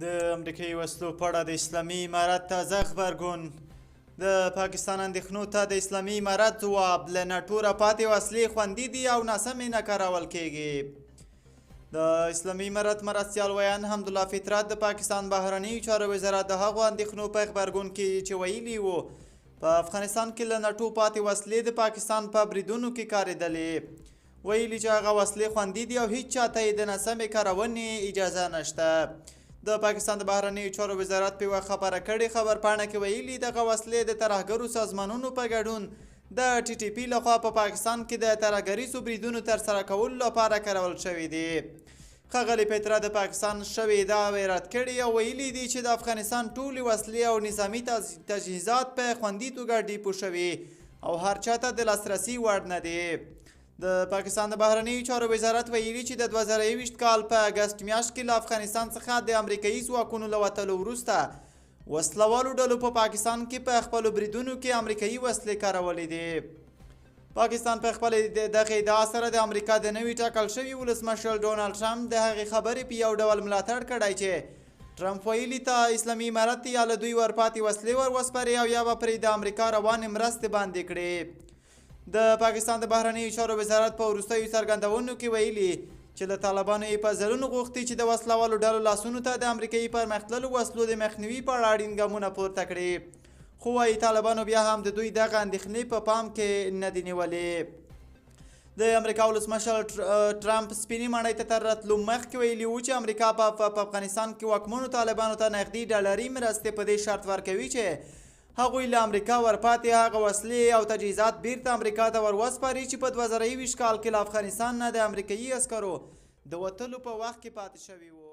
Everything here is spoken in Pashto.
د امریکایي وسلو په اړه د اسلامي امارت تازه غبرګون. د پاکستان اندېښنو ته د اسلامي امارت ځواب: له ناټو راپاتې وسلې خوندي دي او ناسمې نه کارول کېږي. د اسلامي امارت مرستیال ویاند حمدالله فطرت د پاکستان بهرنیو چارو وزارت د هغو اندېښنو په غبرګون کې چې ویلي وو په افغانستان کې له ناټو پاتې وسلې د پاکستان په بریدونو کې کارېدلې، ویلي چې هغه وسلې خوندي دي او هیڅ چاته یې د ناسمې کارونې اجازه نشته. د پاکستان د بهرنیو چارو وزارت په یوه خپره کړې خبرپاڼه کې ویلي، دغه وسلې د ترهګرو سازمانونو په ګډون د ټي ټي پي لخوا په پاکستان کې د ترهګریزو بریدونو ترسره کولو لپاره کارول شوې دي. ښاغلي پیترا د پاکستان شوې ادعاوې رد کړې او ویلي دي چې د افغانستان ټولې وسلې او نظامي تجهیزات په خوندي توګه ډیپو شوي او هر چاته د لاسرسي وړ نه دي. د پاکستان د بهرنیو چارو وزارت ویلي چې د 2021 کال په اګست میاشت کې له افغانستان څخه د امریکایي ځواکونو له وتلو وروسته وسلوالو ډلو په پاکستان کې په خپلو بریدونو کې امریکایي وسلې کارولې دي. پاکستان په خپلې دغې ادعا سره د امریکا د نوي ټاکل شوي ولسمشر ډونالډ ټرمپ د هغې خبرې په یو ډول ملاتړ کړی چې ټرمپ ویلي ته اسلامي امارت یا له دوی ورپاتې وسلې ور وسپاري او یا به پرې د امریکا روانې مرستې باندې کړي. د پاکستان د بهرنیو چارو وزارت په وروستیو څرګندونو کې ویلي چې له طالبانو یې په ځلونو غوښتي چې د وسلهوالو ډلو لاسونو ته د امریکایي پرمختللو وسلو د مخنیوي په اړه اړین ګامونه پورته کړي، خو وایي طالبانو بیا هم د دوی دغه اندېښنې په پام کې نه دي نیولې. د امریکا ولسمشر ټرمپ سپینې ماڼۍ ته تر راتلو مخکې ویلي وو چې امریکا په افغانستان کې واکمنو طالبانو ته نغدي ډالري مرستې په دې شرط ورکوي چې هغوی له امریکا ورپاتې هغه وسلې او تجهیزات بیرته امریکا ته ور وسپاري چې په 2021 کال کې له افغانستان نه د امریکایي عسکرو د وتلو په وخت کې پاتې شوي وو.